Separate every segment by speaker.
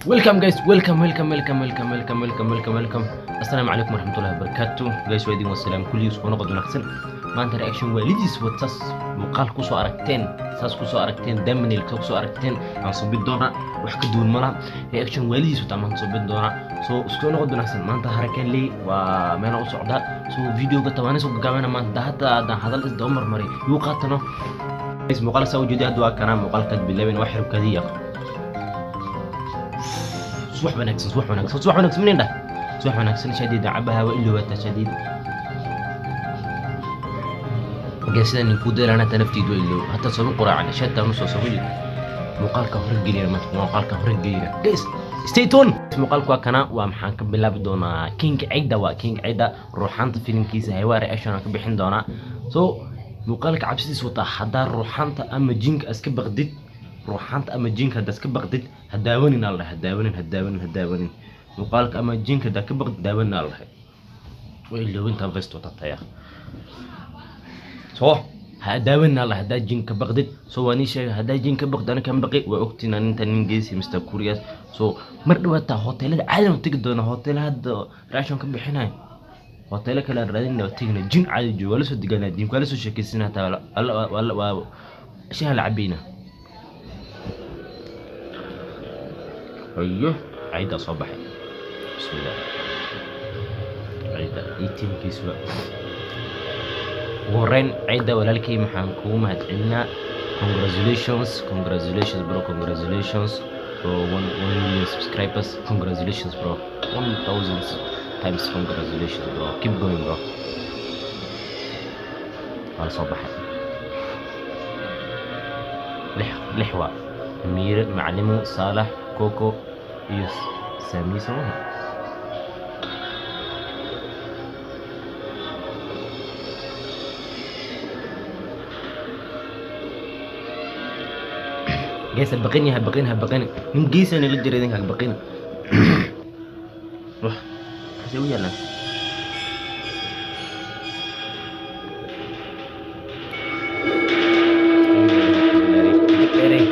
Speaker 1: Welcome guys, welcome, welcome, welcome, welcome, welcome, welcome, welcome, welcome. Assalaamu calaykum waraxmatullahi wabarakaatu. Guys, waa idin wasalaam kulligiis, soo noqod wanaagsan. Maanta reaction waalidiis wataas muuqaal kusoo aragteen, saas kusoo aragteen, thumbnail kusoo aragteen, aan subin doonaa wax ka duwan malaha. Reaction waalidiis wataa maanta subin doonaa. So isku noqod wanaagsan. Maanta harakaan leey waa meelaan u socdaa. So videoga tabaanay soo gagaabana maanta hadda haddaan hadal is daba marmaray yuu qaatano. Guys, muuqaal saa ujeeday hadda waa kanaa muuqaalkaad bilaabeen wax xirubkaadiya. Subax wanaagsan, subax wanaagsan, subax wanaagsan minin dhah, subax wanaagsan. Shadiida cabaha waa ilowaataa shadiida. Marka sidan ninku dheeraana ta naftiidu waa ilow hataa sooma quraacan shataa nusoo soo jid muuqaalka hore gelina maanta, muuqaalka hore gelina. Guys, stay tuned. Muuqaalku waa kana, waa maxaan ka bilaabi doonaa King Cida, waa King Cida ruuxaanta filimkiisa haywaa reaction aan ka bixin doonaa. So muuqaalka cabsidiis wataa, haddaa ruuxaanta ama jinka iska baqdid, ruuxaanta ama jinka haddaa iska baqdid, ha daawanin aa la dhahay, ha daawanin, ha daawanin, ha daawanin muuqaalka ama jinka haddaa ka baqdid daawanin aa la dhahay. Way iloowintaa vest wata taya. So ha daawanin aa la dhahay haddaa jin ka baqdid. So waa nii sheegay haddaa jin ka baqdid, aniga kan baqi waa ogtiin ninta nin geesi Mr Curious. So mar dhawaataa hoteelada caadi aan tegi doona, hoteela hadda reaction ka bixinayo, hoteelo kale aan raadinayna waa tegina, jin caadi joogo waa la soo deganaa, jinka waa la soo sheekaysanaa, hataa waa shaha la cabayna. Ayo ciiddaa soo baxay, bismillah, ciidda iyo tiimkiisuba. Ugu horreyn ciidda walaalkay maxaan kugu mahadcelinaa, congratulations, congratulations bro, congratulations for 1 million subscribers. Congratulations bro, 1000 times congratulations bro, keep going bro. Waa la soo baxay lix lix waa Amiire, Macalimo, Saalax, Coco iyo Saamiye soomaha. Gees ha baqin, ha baqin, ha baqin, nin geesana la jira idinka ha baqin. Wah, maxay u yaalaan? Dheeray.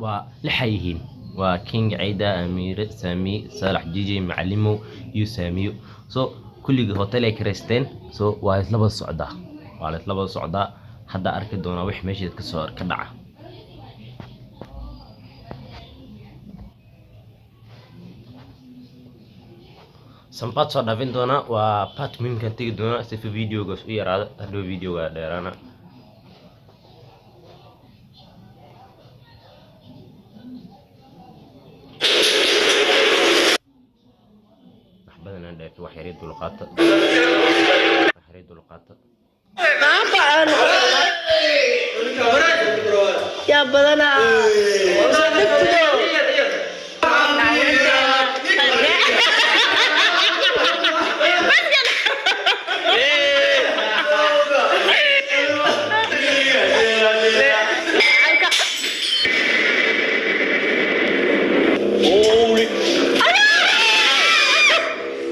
Speaker 1: Waa lixay yihiin, waa King Ciida, Amiire, Saami, Saalax, Jiji, Macalimo iyo Saamiyo. So kulligii hotel ay kiraysteen. So waa isla wada socdaa, waa la isla wada socdaa. Hadda arki doonaa wix meesha kasoo ka dhaca. Sambaad soo dhaafin doonaa, waa part muhiimkan tegi doonaa sifa videogaas u yaraado, hadhow videoga dheeraana. Wax badan aan dheerto, wax yaray dulqaata, wax yaray dulqaata.
Speaker 2: Yaa badanaa soo dhigtido.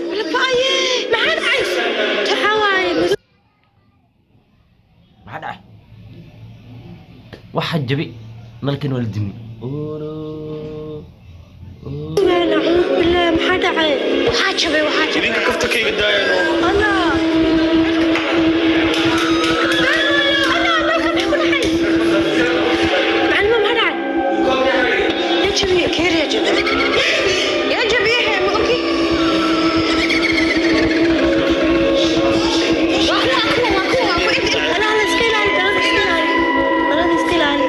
Speaker 2: Maxaa dhacay? Waxaa waaye
Speaker 1: Maxaa dhacay? Waxaa jabi nalkan, waa la dimi.
Speaker 2: Nacuudu billaah, maxaa dhacay?
Speaker 3: Waxaa jabay, waxaa jabay.
Speaker 4: Idinka kaftakayga daayano.
Speaker 2: Allah Allah, nalka maxaa ku dhacay? Macalima, maxaa dhacay?
Speaker 3: Yaa jabiye keer, yaa jabiye, yaa jabiye, hee ma ogi. Waa kuwa, kuwa, waa kuwa, waa kuwa inta.
Speaker 2: Allah Allah, iska ilaali dalada, iska ilaali dalada, iska ilaali.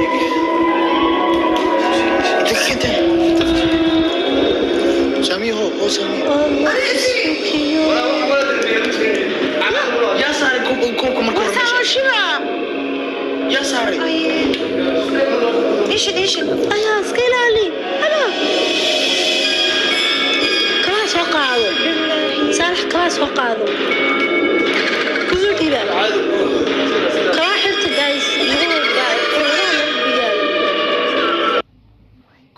Speaker 4: Idinka daaya. Saamiyo, ho ho, Saamiyo.
Speaker 2: Allah isukiyo.
Speaker 4: Yaa saaray koobka marka hore meesha?
Speaker 3: Shiba.
Speaker 4: Yaa saaray?
Speaker 3: Ishid, ishid.
Speaker 2: Allah, iska ilaali. Allah, kabaha soo qaado Saalax, kabaha soo qaado. Kusoo dhiiba kabaha xirta. Guys, lugaha laga bigaal.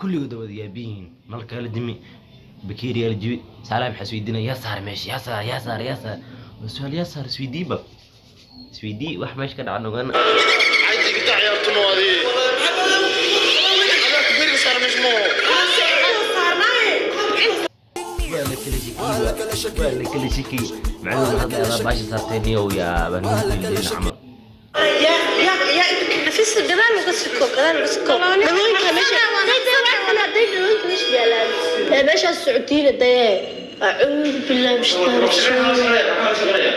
Speaker 1: Kulligood. Kulligooda wada yaaban yihiin. Nalka la dimi, bakeeriyaa la jibi. Saalaha maxaa isweydiinaya? Yaa saar meesha? Yaa saar? Yaa saar? Yaa saar? Waa su'aal. Yaa saar? Isweydii ba, isweydii wax meesha ka dhaca ogaana.
Speaker 4: Caydi gita ciyaartuna waa adii. Adaa kuberiga saaran meesha ma oo.
Speaker 1: Waa la kala shakiyey, waa la kala shakiyey. Macluum hadda adaa baasha saartay niyow yaa baan camal.
Speaker 2: Nafis, gadaal uga siko, gadaal uga siko. Dhalooyinka meesha day day, waa kana day, dhalooyinka meesha yaalaan ee meeshaas socotiina daye. Acuudu billahi min shaytaani rajiim,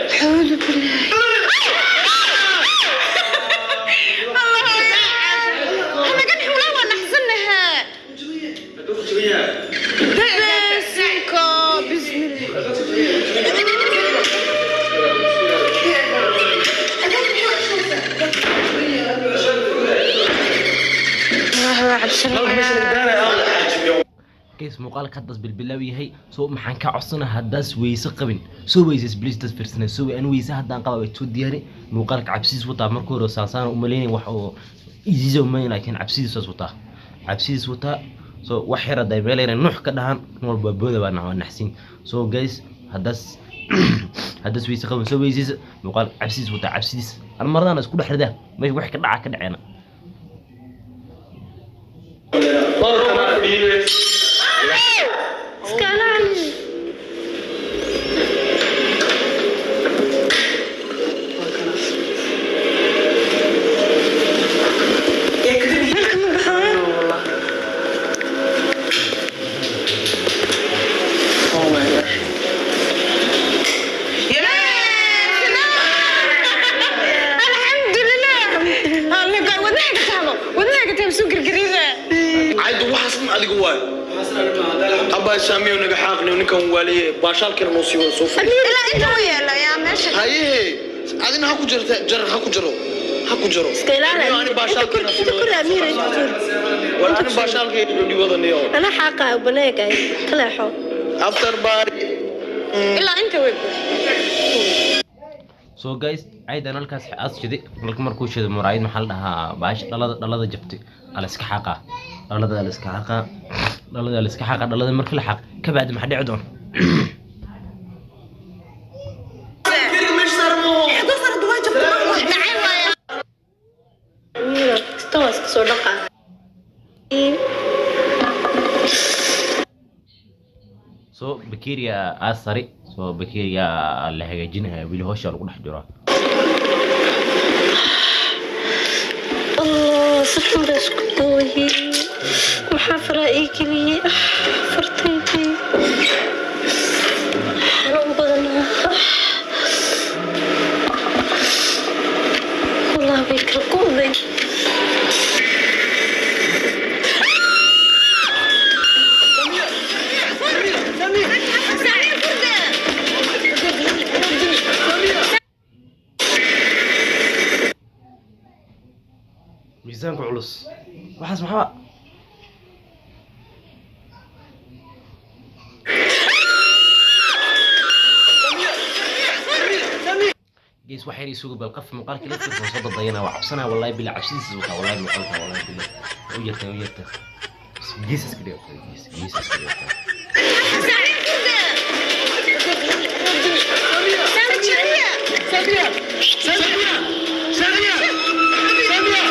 Speaker 2: acuudu billahi.
Speaker 3: Anaga xulaa waa naxsanaha. Bisinka, bismillah. Allah, waa cabsanayaa.
Speaker 1: Guys, muuqaalka haddaas bilbilaaw yahay. Soo maxaan ka codsanaa? Haddaas weyse qabin, soo weyses please. Das fiirsana soo ani weyse haddaan qaba way soo diyaari. Muuqaalka cabsidiis wataa. Marka hore saasaan u malaynay wax oo easy uma, laakiin cabsidiisaas wataa, cabsidiis wataa. So wax yar hadday meel yar nuux ka dhahan, nin walba booda baa waa naxsin. So guys, haddaas weyse qabin, soo weysaysa. Muuqaalka cabsidiis wataa, cabsidiis an maradaan isku dhex ridaa meesha wax ka dhaca ka dhaceena.
Speaker 2: Iska ilaali.
Speaker 3: Halka ma baxaayo.
Speaker 4: Oh my gosh.
Speaker 3: Alxamdulilah. Alla, wadnaha ka taabo, wadnaha ka taabo, soo gargariira.
Speaker 4: Caydu waxaas dhan adiga waay. Abaa Saamiyo, naga xaaqniyo ninkan waaliye, baashaalkina noo sii wada soo fadhi.
Speaker 3: Ilaa inta u yeelo yaa meesha.
Speaker 4: Hayehe, adina ha ku jirta jar, ha ku jiro, ha ku jiro.
Speaker 2: Iska ilaali.
Speaker 4: Niyo, ani baashaalkina
Speaker 2: Inta
Speaker 4: sii
Speaker 2: kor,
Speaker 4: wada.
Speaker 2: Amiira, inta kor.
Speaker 4: War ani baashaalkayga dhiwadaniyo.
Speaker 2: Ana xaaqa baneega ka leexo.
Speaker 4: After party.
Speaker 3: Ilaa inta way.
Speaker 1: So guys, caydan halkaas aas shiday. Marka markuu shiday muraayad, maxaa la dhahaa, baasha dhalada jabtay ala iska xaqaa, dhalada ala iska xaqaa, dhalada ala iska xaqaa. Dhalada marka la xaq ka bacdi maxaa dhici doona?
Speaker 3: Dhacay waaya.
Speaker 2: Amiira, kasta waa iska soo dhaqa.
Speaker 1: So bakeeriya aas sari, so bakeeriya la hagaajinaya, weli hawsha lagu dhex jiraa.
Speaker 2: Allah, si xun baa isku gooyey. Maxaa faraa ii geliyey? Fartaydii xanuun badanaa. Wallah, way kala go'day.
Speaker 3: Saacid furda.
Speaker 1: Miisaanka culus waxaas maxaa? Guys, wax yar isugu bal qaf muuqaalka laftiisa soo dadayana waa cabsanaa. Wallahi bila cabsidiisa wataa, wallahi muuqaalka, wallahi bila u yarta, u yarta. Gees iska dhigo, gees, gees iska dhigo.
Speaker 3: Saacid furda. Saacid.
Speaker 4: Samia! Samia! Samia!
Speaker 3: Samia.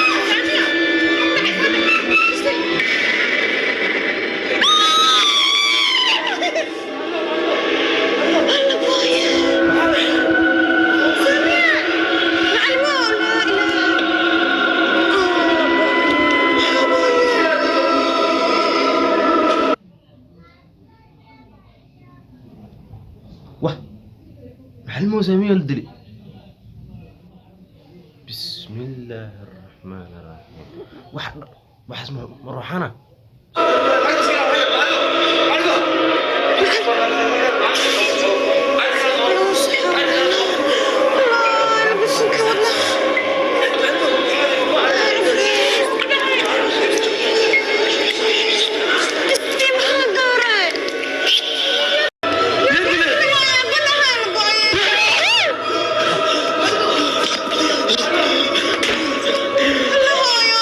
Speaker 3: Alla booya. Samia. Macalimo, laa ilaaha. Alla booya.
Speaker 1: Wah, maxalimo Saamiya la dili. Bismi illaahi araxmaani araxiim. Wax waxaas ma ruuxana?
Speaker 3: Allah, bisinka, wadnaha. Istii maxaa gowracay? Waa banaha la gooyay. Allah hooyo.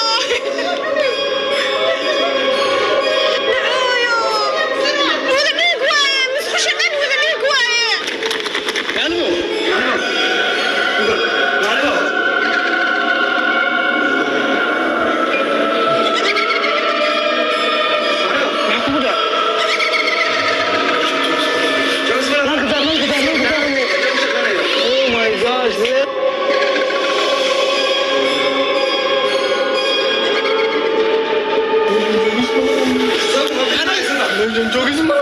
Speaker 4: Meeshan joogis ma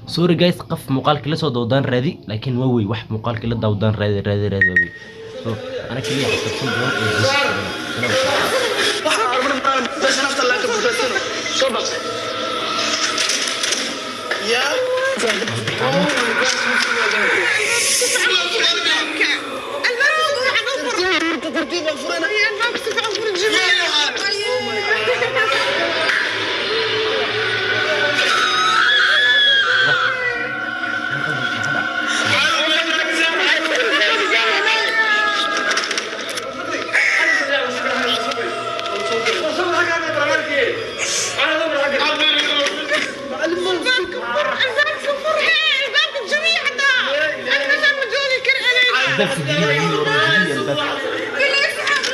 Speaker 1: Sorry guys, qof muuqaalka la soo dawdaan raadi, laakiin waa wey wax muuqaalka la dawdaan raadi raadi raadi waa wey. So ana kaliya xisabsan doon ee bas. Albaabka geliya, ayuu oran geliya albaabka.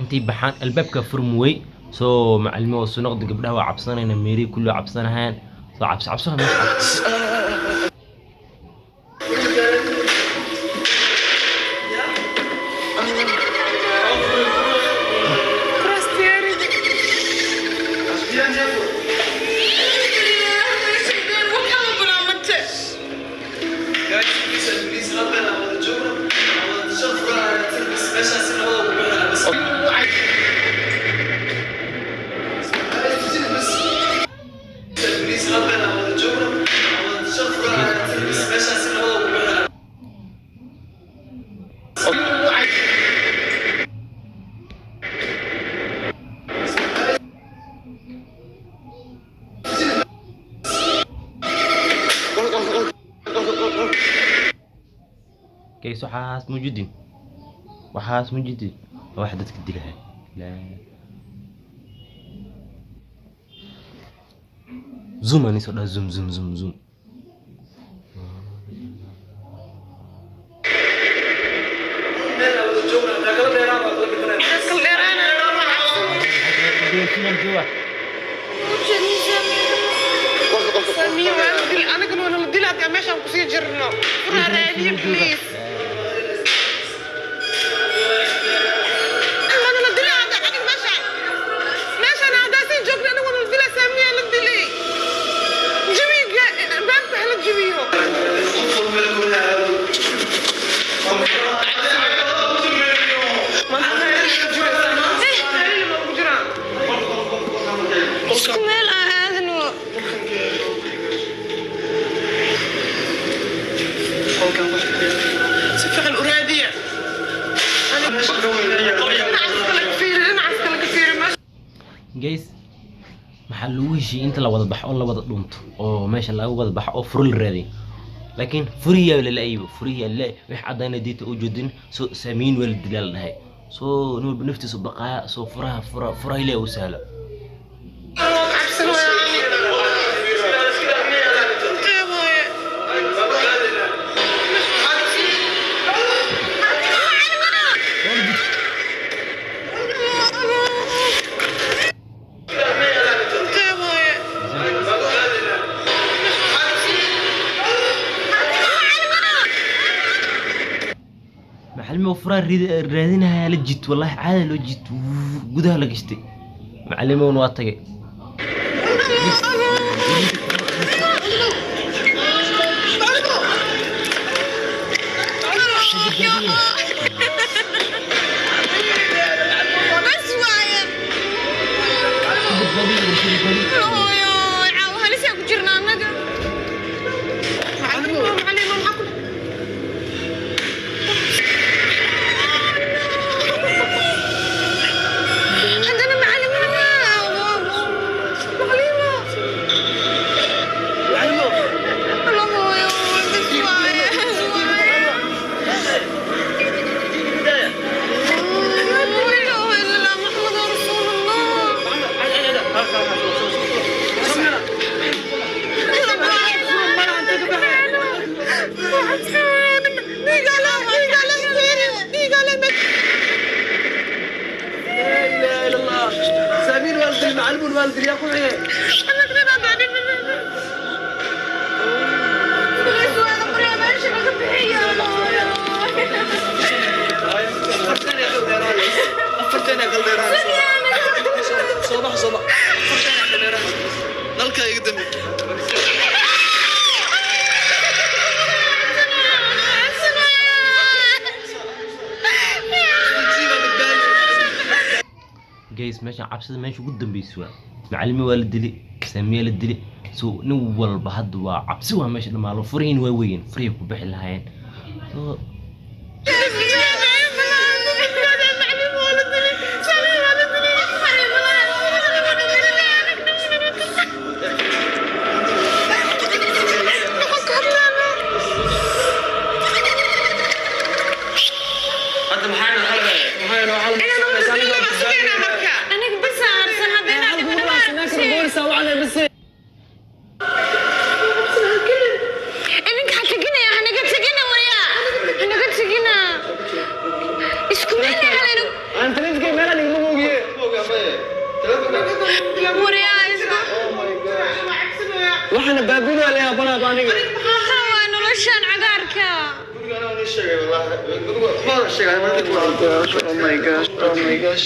Speaker 1: Intay baxaan albaabka furmuwey. Soo macalimo oo soo noqda, gabdhaha waa cabsanayna, meeri kullu cabsanayaan. Soo cabsi cabsana meesha cabsi. Guys, waxaas mujidin, waxaas mujidin waa wax dadka dilahay. Laa zoom ani soo dhaha, zoom zoom zoom zoom.
Speaker 3: Anagana waa nala dilaa meeshaan kusii jirno. Furaha raadiye, please. Waa nala dilaa hadda aniga meeshaan. Meeshaan haddaa sii joogno aniga waa nala dilaa. Saamiyaa la dilay. Jabiga albaabka hala jabiyo. Ma ku jiraan?
Speaker 2: Isku meel aan aadno.
Speaker 3: Si fiican u raadiya. Dhinacaas kale ka fiiri, dhinacaas kale ka fiiri meesha.
Speaker 1: Guys, maxaa lagu heshiiyey? Inta la wada baxo oo la wada dhunto oo meesha laga wada baxo oo furo la raadiy, laakiin furiyaa lala aybo, furiyaa la wax cadayna diinta u joodin. Soo saamiin waa la dilaa la dhahay. Soo nin walba naftiisu baqaaya. Soo furaha fura furaha ilaahi u sahla.
Speaker 3: Cabsan waaya ani. Intee waaye? Intee waaye?
Speaker 1: Macalimo furaha raadinaya la jit, wallahi caada loo jit, gudaha la gashtay. Macalimowna waa tagay.
Speaker 3: Bas waaye. Hooyo, caawa halisee ku jirnaa annaga. Macalimo, macalimo, maxaa ku haddana? Macalimina
Speaker 4: Gabadh waa la diliyaa ku xige. Afartan kala dheeraan. Soo bax, soo bax. Afartan kala dheeraan. Nalka iga dambe. Jiiba badbaadi.
Speaker 1: Guys, meeshan cabsida meesha ugu dambeysa waa macalimi waa la dili, Saamiya la dili. So nin walba hadda waa cabsi, waa meesha dhamaalo. Furihiin waa weyn, furihii ku bixi lahaayeen. So
Speaker 4: Hadda maxaa noo xal? Maxaa noo xal?
Speaker 3: Aniga bas aarsan hadda inaan dhibno.
Speaker 4: Boolisaa wacnay bas.
Speaker 3: Idinka ha teginaya, hanaga tegina waya, hanaga tegina, isku meel halayno.
Speaker 4: Aan taleefanka meel aan igama moogiye.
Speaker 3: Waryaa, isku
Speaker 4: Waxaana baabino la yaabana aniga.
Speaker 3: Maxaa waa noloshan cagaarka?
Speaker 4: Oh my gosh, oh my gosh.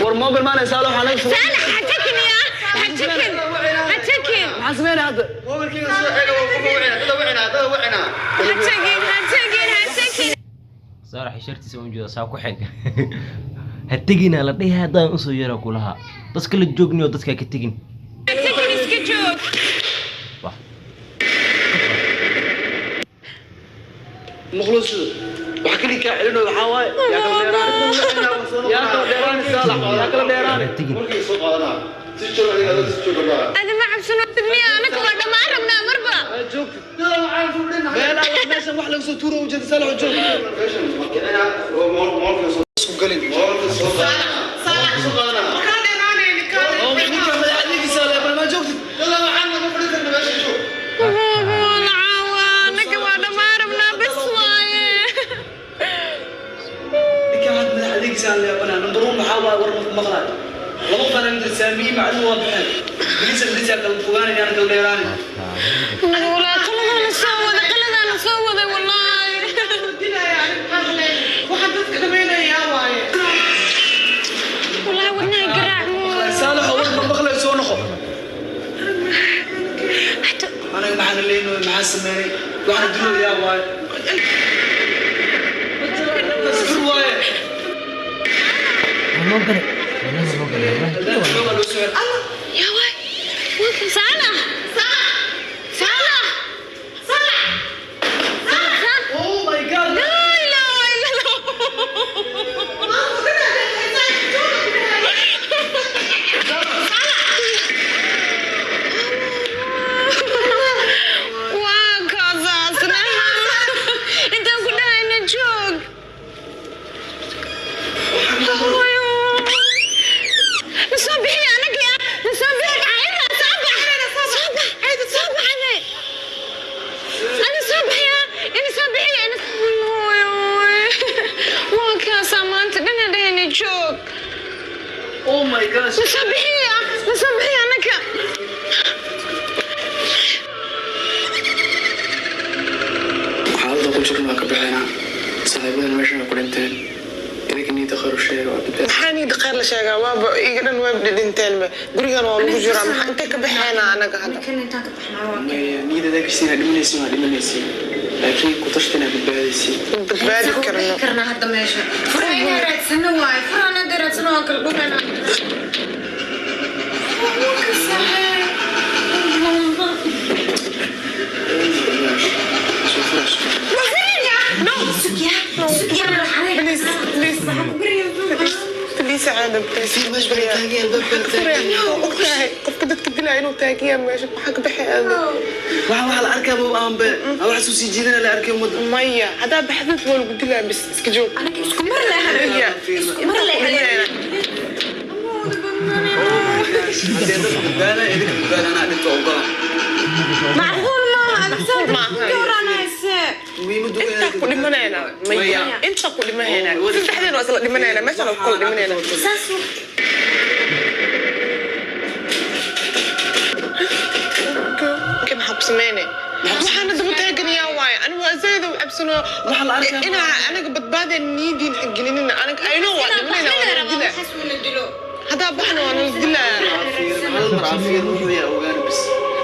Speaker 4: War mobile maan saalo waxaa naga
Speaker 3: Saalax, ha tegin ya, ha tegin, ha tegin.
Speaker 4: Maxaa sameynaa hadda?
Speaker 3: Ha tegin, ha tegin, ha tegin.
Speaker 1: Saarax shartiisa u jeeda saa ku xig. Ha tegina la dhihi haddaan usoo yara kulahaa dadka la joogniyo, dadka ka tegin.
Speaker 3: Ha tegin, iska joog.
Speaker 1: Wah.
Speaker 4: Mukhlis, waxa kali kaa celinayo waxaa waaye yaa kala dheeraan, yaa kala dheeraan Saalax, yaa kala dheeraan.
Speaker 1: Ha tegin.
Speaker 3: Adi ma cabsanotid miya? Anaka waa dhammaan rabnaa marba.
Speaker 4: Joogtid meel alla meeshan wax laga soo tuuro ujeeda. Saalax, joog, isku galin. Oo ninka madax adeegiisa le ma joogtid.
Speaker 3: Caawa anaka waa dhammaan rabnaa bas waaye.
Speaker 4: Ninka had madax adeegiisa aan leebanaa. Number one waxaa waaye war ma maqlaayo. Laba qaran saamiyi macluum waa baxeen. Biliisa biliisa kala fogaanayaan, kala dheeraanay.
Speaker 3: Walaa qaladaana soo waday, qaladaana soo waday wallaahi. Wallaahi wadnaha garaac mooy.
Speaker 4: Saalax, war ma maqlay, soo noqo. Anaga maxaan leeyahay? Maxaa sameeyay? Waxaan dunayaa waaye sir waaye.
Speaker 1: Waa loo galay, wallahi waa loo galay, wallahi kii waa loo galay.
Speaker 3: Yaa waay, waa Saalax, Saalax, Saalax.
Speaker 4: Oh my God.
Speaker 3: Laa ilaaha illa Allah. Waa kaasaasna intaan ku dhahayna joog. Hooyo. Nasoo bixiya anaga, nasoo bixi. Cayda, soo bax, soo bax, soo bax. Ane ana soo bixiya, ina soo bixiya, ina. Hooyo, waa kaasaa maanta dhana dhahayna joog.
Speaker 4: Oh my gosh.
Speaker 3: Nasoo bixiya, nasoo bixiya anaga.
Speaker 5: Xaaladda ku jirna waa ka bixinaa. Saaxiibadan meeshan ku dhinteen, idinka niyadda khayr u sheega, waa badbaadi.
Speaker 3: Maxaa niyada khayr la sheegaa? Waaba iga dhan, waaba dhidhinteenba, gurigan waa lagu jiraa. Maxaa intee ka baxeena anaga hadda?
Speaker 5: Maya, niyadda adaa gashtiin, dhimanaysin waa dhimanaysin, laakiin ku tashtina badbaadaysin.
Speaker 3: Badbaadi karno.
Speaker 6: Karna hadda meesha fura inaa raadsano waaye. Furaan hadda raadsano, waan kala dhumayna.
Speaker 5: Soo furash.
Speaker 3: Please, please, please, caada, please.
Speaker 5: Meesha baa taagan, albaabka taagan.
Speaker 3: Ogtahay qofka dadka dilaya inuu taagan yahay meesha. Maxaa ka baxay aada?
Speaker 4: Waxa la arkaa buu aanbe waxa soo sii jiidana la arkay ummadda.
Speaker 3: Maya, haddaa baxdad waa lagu dilaa. Bis iska joog.
Speaker 6: Isku mar leh.
Speaker 3: Ya.
Speaker 6: Isku mar leh.
Speaker 4: Haddii dad badbaada, idinka badbaada, anaa dhinta ogola.
Speaker 6: Macquul maaha.
Speaker 3: Maaha.
Speaker 6: Gowranayse.
Speaker 4: Muhiimaddu
Speaker 7: Intaa ku dhimanayna maya, intaa ku dhimanayna saddexdeen waa isla dhimanayna, meeshaan waa ku kala dhimanayna.
Speaker 6: Saas.
Speaker 7: Okay, maxaa ku sameynay? Waxaana daba taaganayaa waaye, anigu waa zayd u cabsano.
Speaker 4: Waxaa la arkaa.
Speaker 7: Inaa aniga badbaadeen niyadiin gelinina, aniga ayno waa dhimanayna, waa nala dilaa.
Speaker 6: Waxaas wuuna dilo.
Speaker 7: Haddaa baxna waa nala dilaa.
Speaker 4: Hal mar aan fiirin wuxuu yahay ogaana bis.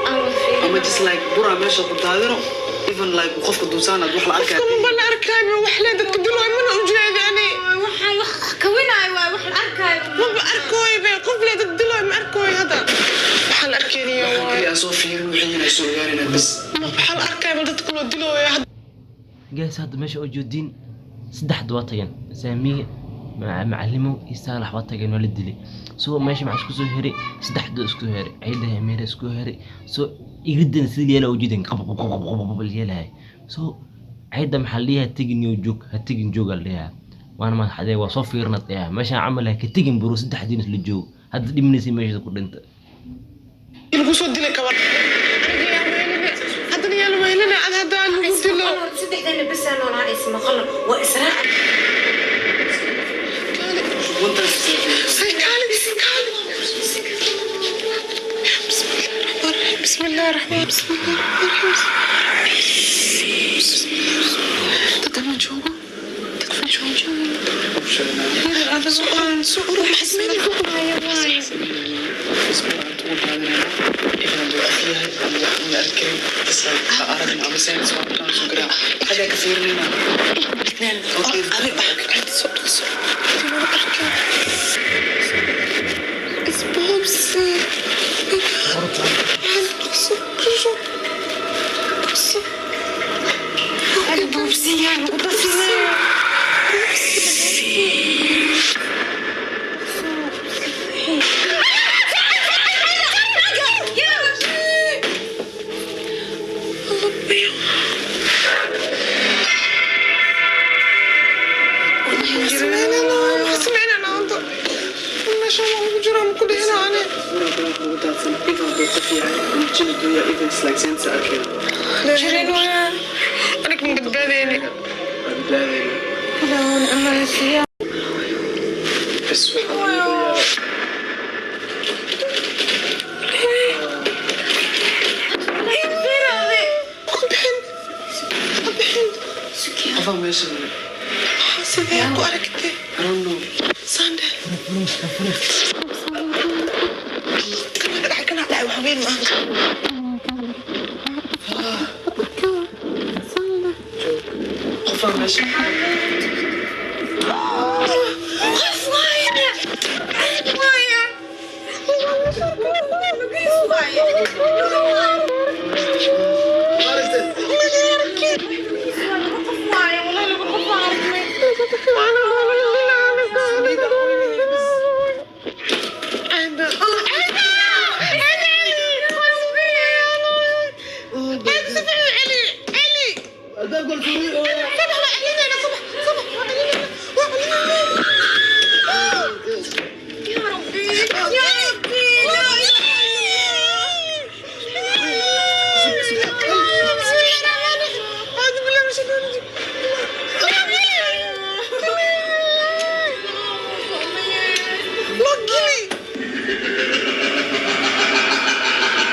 Speaker 6: Aan wada fiirin.
Speaker 4: Ama just like bura meesha ku daadino, even like qofka duusaanaad wax la arkaya.
Speaker 7: Qofka maba la arkaayo, wax lee dadka dilooy mana ujeedi ani.
Speaker 6: Waxaan wax kawinaayo waay, wax la arkaayo.
Speaker 7: Maba arkooy be, qof lee dad dilooy ma arkooy hadda. Waxaan arkeenaya
Speaker 4: waxaan
Speaker 7: waaye
Speaker 4: kaliya aan soo fiirin wixii inay soo ogaanayna bis.
Speaker 7: Waxaa la arkaya bal dadka loo dilooyo hadda.
Speaker 1: Guys, hadda meesha oo joodiin saddexda waa tageen, Saamiye, Macalimo iyo Saalax waa tageen, waa la dilay. So meesha maxaa isku soo heray? Saddexda isku heray, Ciidaha Amiira isku heray. So iridana sidii yeela ujeedin qab qab qab qab qab yeelahay. So Ciida maxaa la leeyahay? Tegin iyo joog, ha tegin, jooga la leeyahay. Waana madax adeeg, waa soo fiirnad leeyahay meeshaan camal, ha ka tegin buru, saddexdiin isla joog, hadda dhimanaysa meesha ku dhinta.
Speaker 7: Lagu soo dilay kabar aniga yaa weelina, haddana yaa la weelina ad haddaa lagu dilo.
Speaker 6: Saddexdeena bes aan noolaa, ismaqalno, waa israac.
Speaker 7: Ay, kaali kaali. بسم الله الرحمن الرحيم، بسم الله الرحمن الرحيم. Dad ma joogo, dad ma joogo. Aan soo urur.
Speaker 5: Bas bura aan ugu daadinayna, even hadduu qof yahay ama wax aan la arkayn, just like ha aragna ama seen soo arkaan soo garaac, xagaa ka fiirinayna. Okay.
Speaker 7: Soo dhaqso. Isboobsi. Dhaqso, dhaqso, dhaqso.
Speaker 6: Boobsiyaa lagu dafinaya.
Speaker 7: Sameynana hadda meesha waa ugu jiraa, ma ku dhihina ani.
Speaker 5: Bura banaanka ugu daadsan, even hadduu qof yahay ama jin hadduu yahay, even just like seensa arkayna.
Speaker 7: Aniga ma badbaadeyni.
Speaker 5: Waa badbaadayna. Bas waxaa lagu yaabaa.
Speaker 7: Bixin, bixin.
Speaker 5: Qofaa meesha mare.
Speaker 7: Sidee ku aragtay?
Speaker 5: I don't know.
Speaker 7: Sande kana dhacay, kana dhacay, wax weyn maaha.
Speaker 5: Qofaa meesha.
Speaker 6: Qof waaye, waaye, waaye.
Speaker 4: What is this?
Speaker 6: Qof waaye, wallahi lagu qof waa aragnay.
Speaker 4: Albaabka la furay.
Speaker 6: يا ربي يا ربي، لا.
Speaker 7: بسم الله الرحمن الرحيم، أعوذ بالله من الشيطان الرجيم. Loo geli.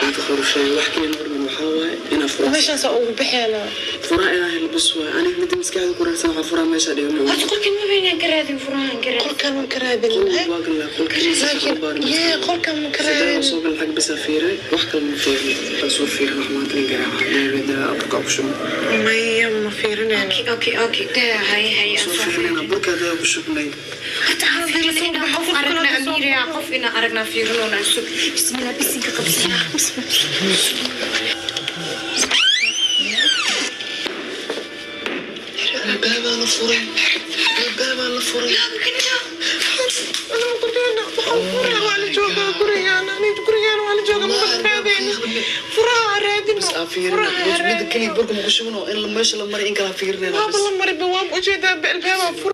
Speaker 5: Inta qorshay wax kaliya horman waxaa waaye inaa furaa.
Speaker 7: Meeshaasa ugu baxeena.
Speaker 5: Furaa inaa helo bas waaye. Aniga midda maskaxda ku raadsan waxaa furaa meesha dhigano.
Speaker 6: Horta qolkan ma baynaan ka raadin, furahan ka raadin.
Speaker 7: Qolkan ma ka raadin.
Speaker 5: Qol waa galnaa, qolka.
Speaker 7: Laakiin yee, qolkan ma ka
Speaker 5: Saddex
Speaker 7: raadin.
Speaker 5: Soo gal xag bisa fiirin, wax kale ma fiirin. Waxaa soo fiirin wax maanta nin garaaca meelida burka ku shubno.
Speaker 7: Maya, ma fiirinayno.
Speaker 6: Okay, daa haye haye, aan
Speaker 5: soo
Speaker 6: soo
Speaker 5: fiirinayna
Speaker 6: fiirin.
Speaker 5: Burka daa ku shubnay.
Speaker 6: Horta aan fiirin inaan qof aragna, Amiira, qof inaan aragnaa fiirinoona. Sug, bismillah, bisinka qabsana.
Speaker 5: Albaabaa la furay, albaabaa la furay.
Speaker 7: Ana ma kudhehna, waxaan furaha waa la joogaa gurigaan, aniga gurigaan waa la joogaa, ma badbaadeyno, furaha ha raadino.
Speaker 5: Bas aan fiirin.
Speaker 7: Furaha ha
Speaker 5: Midda
Speaker 7: raadino.
Speaker 5: kaliya burka ma ku shubno in meesha la maray in kala fiirinayna.
Speaker 7: Waaba
Speaker 5: Bas.
Speaker 7: La maray ba, waaba ujeedaa ba, albaabaa fur.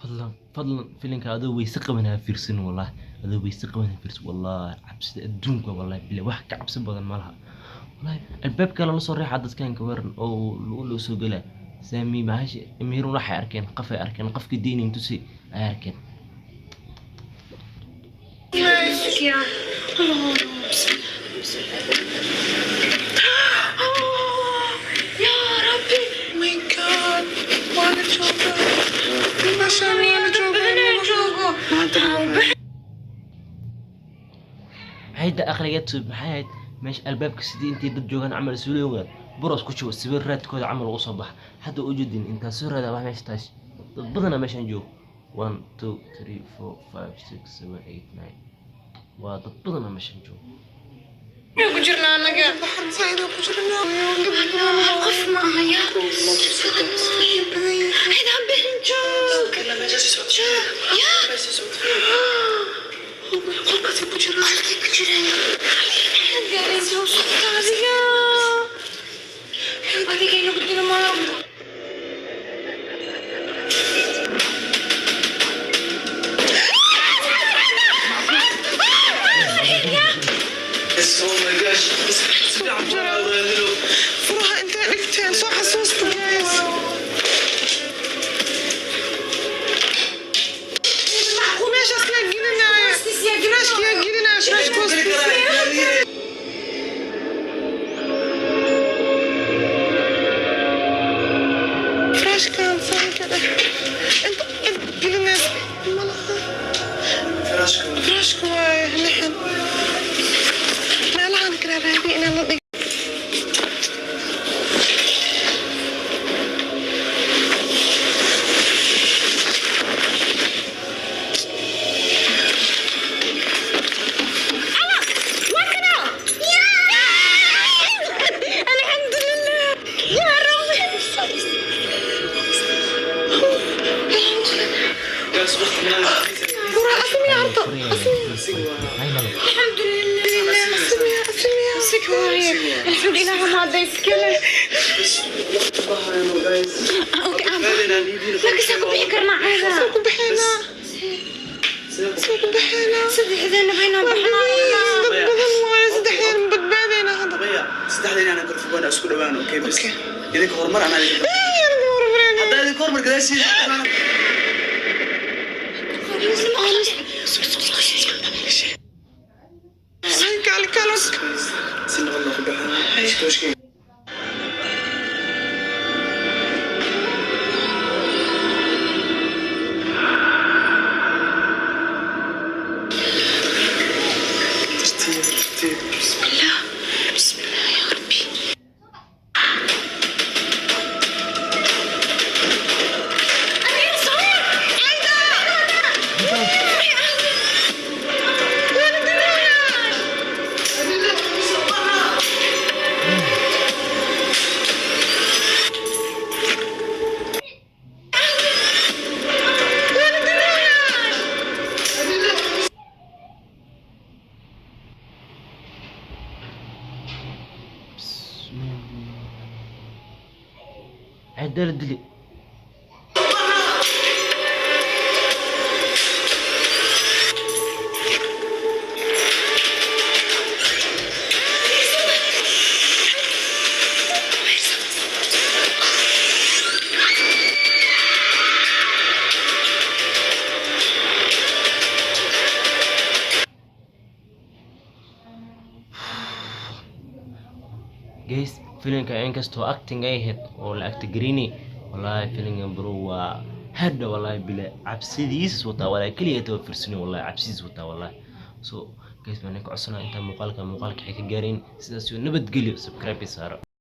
Speaker 1: Fadlan, fadlan, filinka adoo weyse qaban ha fiirsin, wallahi adoo weyse qaban ha fiirsin, wallahi cabsida adduunka, wallahi bila wax ka cabsi badan ma laha, wallahi. Albaabka lala soo reexa dadkan ka waran oo lagu loo soo gelaa. Saami bahashi Amiirun waxay arkeen qafay arkeen, qafkii deynin tusi ay arkeen.
Speaker 6: Ya.
Speaker 7: Ya Rabbi. Oh my God. Waa la joogaa. Meeshaan waa la joogaa.
Speaker 1: Maxay da aqligeed soo maxay ahayd meesha albaabka sidii intay dad joogaan camal suulooga buros ku shubo, sawir raadkooda camal ugu soo bax. Hadda u jeedin intaa soo raada wax meesha taas dad badanaa meeshan joogo. 1 2 3 4 5 6 7 8 9, waa dad badanaa meeshan joogo.
Speaker 6: Ku jirnaa anaga.
Speaker 7: Baxar saaid ku jirnaa.
Speaker 6: Hal qof ma aha yaa. Cid ha bixin, joog. Yaa.
Speaker 7: Qolkaasi ku jiraa.
Speaker 6: Halkay ku jiraan? Maxaad gaaraysa u socota adiga? Adiga inagu dilo malaha.
Speaker 4: Oh my gosh. Si fiican baa loo raadino.
Speaker 7: Furaha intee dhigteen? Soo xasuusta, guys. Meeshaas yaa gelinaya? Firaashka yaa gelinaya? Firaashka hoostiisa. Firaashkan sanka dheh. Inta cid gelinaysa malaha.
Speaker 4: Firaashka.
Speaker 7: Firaashka waaye lixan. Meelahan kala raadi inaan la dhig.
Speaker 6: الحمد لله يا رب.
Speaker 4: Guys, waqti ma
Speaker 7: Furaha asmiya harta.
Speaker 1: Finally.
Speaker 6: الحمد لله.
Speaker 7: Asmiya, asmiya.
Speaker 6: سكواية الحمد لله، ما هذا يسكله.
Speaker 4: Bas waqti ma hayno, guys.
Speaker 6: Okay.
Speaker 4: Badbaadinaa niidiina.
Speaker 6: Laakiin saa ku bixi karnaa caada?
Speaker 7: Soo ku bixinaa. Soo ku bixinaa.
Speaker 6: Saddexdeena baynaa baxnaa.
Speaker 7: Dad badan waaye, saddexdeen badbaadayna hadda.
Speaker 4: Maya, saddexdeen aanan kala fogaan, isku dhawaan, okay? Bas.
Speaker 7: Okay.
Speaker 4: Idinka horumar, anaa idinka.
Speaker 7: Ay, aniga hormareen.
Speaker 4: Haddaa idinka horumar gadaashiisa.
Speaker 7: Ay, kaali kaali.
Speaker 4: Si nabad loo ku baxaa. Istooshkayga. Tartiib, tartiib.
Speaker 6: بسم الله، بسم الله يا ربي. أمير صور عايدة.
Speaker 1: Bismillah. Cidda la dili. Guys, filimka inkastoo acting ay ahayd oo la acting gareynay, wallahi filimkan bro waa hadda, wallahi bila cabsidiis wataa, wallahi keliya taba firsani, wallahi cabsidiis wataa wallahi. So guys, baan ka codsanaa intaa muuqaalka xay ka gaareen sidaas iyo nabadgelyo, subscribe saaro.